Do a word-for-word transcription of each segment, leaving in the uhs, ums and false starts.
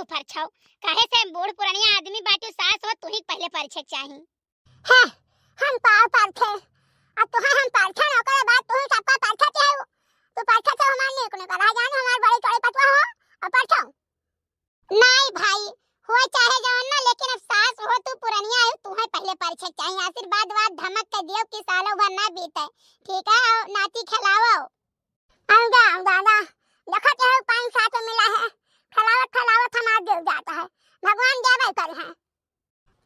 परछाओ, काहे से बूढ़ पुरनिया आदमी बाटू, सास हो, तुही पहिले परछे के चाही। हे, हम का परछे? अब तुहे हम परछे न, ओकरे बाद तुही सबका परछे के हो। तू परछे से हमार नीक न करा, जाने हमार बड़ी चौड़ी पतवा हो और परछाओ। नाई भाई, हो चाहे जवन ना, लेकिन अब सास हो तू पुरनिया हो, तुहे पहिले परछे के चाही। आशीर्वाद वाद धमक के दियो कि सालों भर ना बीते, ठीक है? और नाती खिलाओ। आऊंगा, आऊंगा, आऊंगा। देखो तो है, पाँच सात मिला है। फैलावत, फैलावत हमार दिल जाता है। भगवान देवे कर हैं।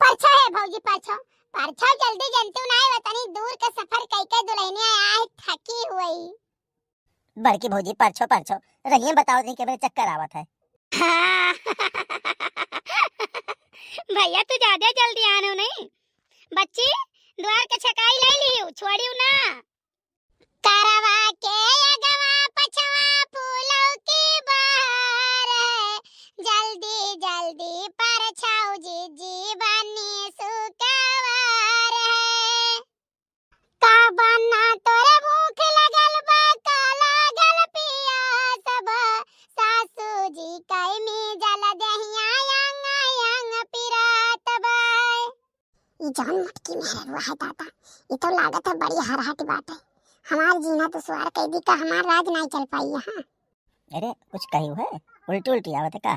परछो है भौजी, परछो। परछो जल्दी जंतु ना आए, वतनी दूर के सफर कई के दुल्हनिया आए थकी हुई। बड़की भौजी, परछो, परछो। रहिए बताओ नहीं के मेरे चक्कर आवत है। हाँ। भैया, तू ज्यादा जल्दी आनो नहीं। बच्ची, द्वार के छकाई ले लियो, छोड़ियो ना। करवा के अगवा पछवा फूलों की बहार है, जल्दी जल्दी परछाऊ जिज्जी बनी सुकवार है। का बना तोरे भूख लगल बा, का लागल पियास बा, सासू जी कई में जल दहिया अंग अंग पिरात बा। ई जौन मोटकी मेहररुआ है दादा, ई तो लागत है बड़ी हरहट बाटे। हमार जीना दुश्वार कई दी का, हमार राज नाई चल पाई यहाँ। अरे, कुछ कही है? उल्टी उल्टी आवत है का?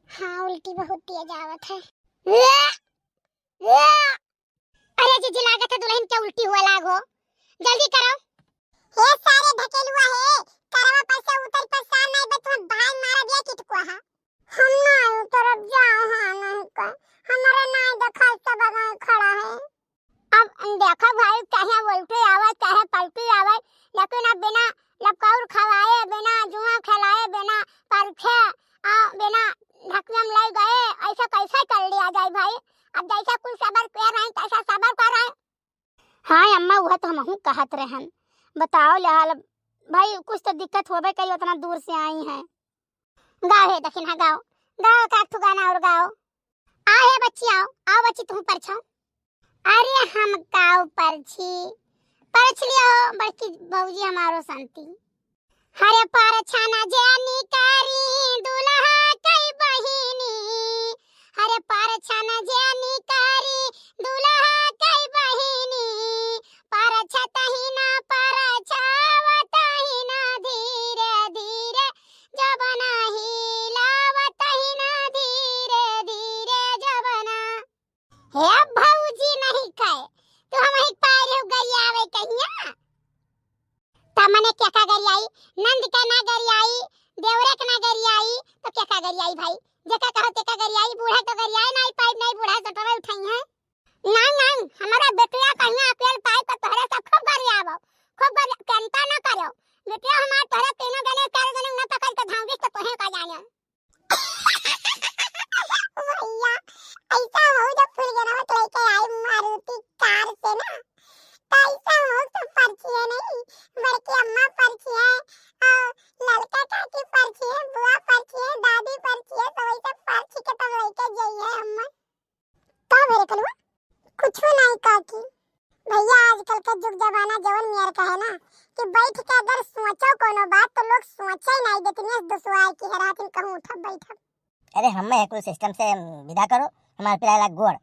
हाँ, उल्टी बहुत तेज आवत है। अरे जिज्जी, लागत है दुल्हन के उल्टी हुआ लाग हो, जल्दी करो। हे सारे ढकेलुआ हे, करवा पर से उतर, परेशान नहीं बे, तुम्हें भाई मारा दिया कितकुआ है। हम ना उतरब, जाओ, हाँ, नहीं कर। हमारे ना देखा, सब गाँव खड़ा है। अब देखो भाई, चाहे उल्टी आवे, चाहे पलटी आवे, लेकिन अब बिना लपकौर खवाए, बिना जुआ खिलाए, बिना परखे, आ, बिना ढकियम ले गए, ऐसा कैसे कर लिया जाए भाई? अब जैसा कुल सबर कर रहे हैं, तैसा सबर कर रहे हैं। हाँ अम्मा, वह तो हमहू कहत रहन। बताओ ले हाल भाई, कुछ तो दिक्कत होबे करी, उतना दूर से आई हैं। गाओ हे दखिन, हाँ गाओ, गाओ का एक ठो गाना और गाओ। आ हे बच्ची, आओ, आओ बच्ची, तुहू परछाओ। अरे हम काव परछी, परछ लिया हो बड़की भौजी हमारो शांति। हरे परछा न जेनी करी दुल्हा कई बहिनी, हरे परछा न जेनी करी दुल्हा कई बहिनी, परछतही न परछावतही न धीरे धीरे जबना हिलावतही न धीरे धीरे जबना। हे भौजी नहीं खाए, तू हमही पारे गरियावे कहिया। त मने केका गरियाई, नंद के ना गरियाई, देवरे के ना गरियाई, तो केका गरियाई भाई? जेका कहो तेका गरियाई, बूढ़ा तो गरियाए नहीं पाई, नहीं बूढ़ा सटवे उठाई है। नाई, नाई, हमारा बेटिया कहिया अकेल पाई तो तोहरे से खूब गरियावो, खूब गरि-, चिंता ना करो। बेटिया हमार तोहरे तीनों जने, चारों जने न पकड़ के धाउंगी तो तोहे का जाने। भैया, ऐसा हो जब फुलगेनवा के लेके आई मारुति कार से ना, तो ऐसा हो तो परछी है नहीं, बड़की अम्मा परछी है, और ललका काकी परछी है, बुआ परछी है, दादी परछी है, तो वैसे परछी के तब लेके जाई है अम्मा। का भरे कलुआ? कुछो नहीं काकी। भैया, आजकल के जुग जमाना जवन नियर का है ना, कि बैठ के अगर सोचो कोनो बात, तो लोग सोचे ही नहीं देते, नियस दुसवाए की है, रात में कहूँ उठब बैठब। अरे, हमें कुल सिस्टम से विदा करो, हमारे पिराला गोड़।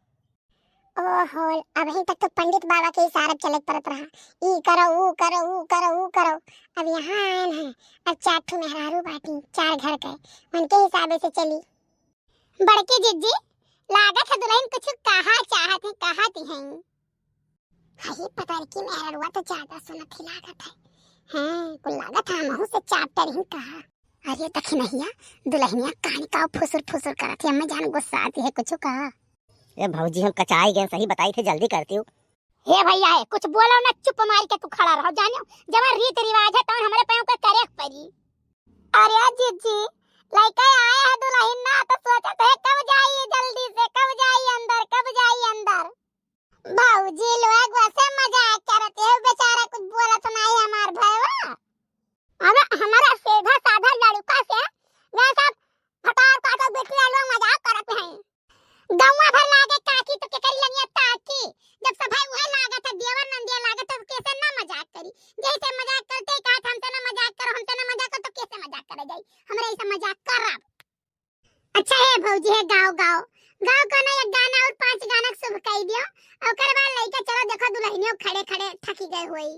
ओहो, अबहीं तक तो पंडित बाबा के इशारा चले के पड़त रहा, ई करो, ऊ करो, ऊ करो, ऊ करो। अब यहाँ आयन है, अब चार ठो मेहरारू बाटी, चार घर के, उनके हिसाबे से चली। बड़की जिज्जी, लागत है दुल्हन कुछ कहा चाहत है, कहत हैं। हई पतरकी मेहररुआ तो ज्यादा सुनत ही लागत है। हैं, कुल लागत है हमहू से चापटर ही कहा। अरे दखिनहिया, दुल्हनिया कानी का फुसुर फुसुर करत है, अम्मा जान गुस्सा आती है कुछ कहा। ए भौजी, हम कचाई गए, सही बताई थे, जल्दी करती हूँ। हे भैया, हे, कुछ बोलो ना, चुप मार के तू खड़ा रहो। जानियो, जवन रीत रिवाज है, तवन हमरे पयों के करे के परी। अरे जिज्जी, लइका आए है दुल्हन ना, तो सोचत है कब जाई जल्दी से, कब जाई अंदर, कब जाई अंदर। भौजी लोग वैसे मजाक करत है, बेचारा कुछ बोलत नहीं हमार भैया। अरे हमारा सीधा साधा लड़का से वैसा फटार काटत बेटिया लोग मजाक करत हैं। गौवा भर लागे काकी तो केकरी लंगिया ताकी। जब सभे उहे लागत है, देवर नंदिया लागत है, तो कैसे ना मजाक करी? जैसे मजाक करते ही कहत, "हमसे ना मजाक करो, हमसे ना मजाक करो," तो कैसे मजाक करे जाई? हमरे ऐसे मजाक करब। अच्छा, हे भौजी, हे गाओ, गाओ, गाओ कोनो एक गाना और पाँच गाना के शुभ कई दियो। ओकर बाद लइका चलो, देखो दुलहिनियो खड़े खड़े थकी गए होई।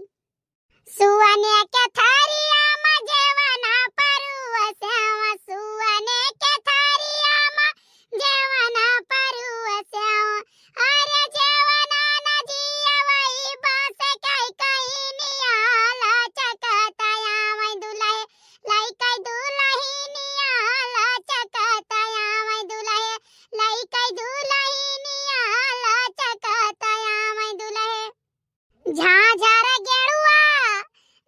सुअने के थरिया मा जेवना परुआ सेवा, सुअने के थरिया मा जेवना परुआ सेवा। अरे जेवना ना जिया वही बास कई कहिनिया, लचकत आवै दुलहे लइकै दुलहिनिया, लचकत आवै दुलहे लइकै दुलहिनिया, लचकत आवै दुलहे। झाझर गेरुआ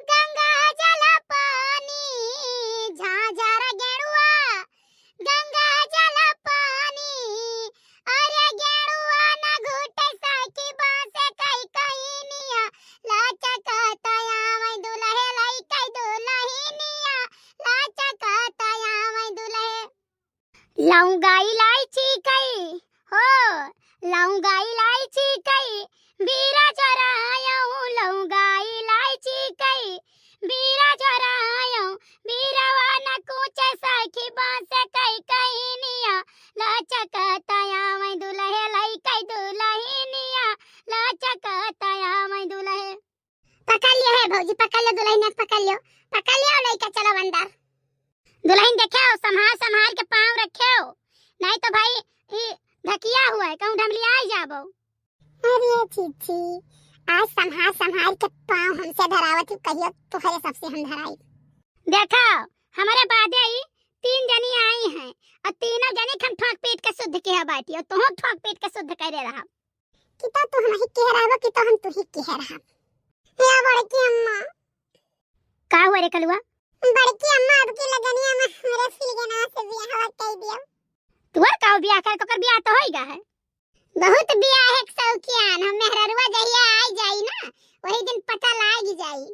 गंगा जल पानी, झाझर गेरुआ गंगा जल पानी। अरे गेरुआ न घुटे सखी बास कई कहिनिया, लचकत आवै दुलहे लइकै दुलहिनिया, लचकत आवै दुलहे। लौंगा इलायची कई, हो, लौंगा इलायची कई, बीरा चोरायऊ, लौंगा इलायची कई, बीरा चोरायऊ, बीरवा न कूचे सखी बास कई कहिनिया, लचकत आवै दुलहे लइकै दुलहिनिया, लचकत आवै दुलहे। पकड़ लियो हे भौजी, पकड़ लियो दुलहिनिया, पकड़ लियो, पकड़ लियो, लइका चलो अंदर। दुलहिन देखेउ, संभार संभार के पाँव रखेउ, नहीं तो भाई ई ढकिया हुआ है, कहूँ ढमलियाई जाबो। अरे छिछी, आज संभार संभार के पाँव हमसे धरावत हू, कहियो तोहरे सबसे हम धराई। देखो, हमरे बादे ई तीन जनी आई हैं और तीनों जनी के हम ठोक पीट के शुद्ध किहे बाटी और तुहूँ ठोक पीट के शुद्ध करे रहा। कि तो तू हमही किहे रहबो कि तो हम तुही किहे रहब। या बड़की अम्मा। का हुआ रे कलुआ? बड़की अम्मा, अब की लगनिया में हमरे सिलगनवा से बियाहवा कई दियो। तुहर का बियाह करे, तोकर बियाह तो होई गा है। बहुत बियाह एक शौकियान, हम मेहररुआ जहिया आई जाई ना, वही दिन पता लाग जाई।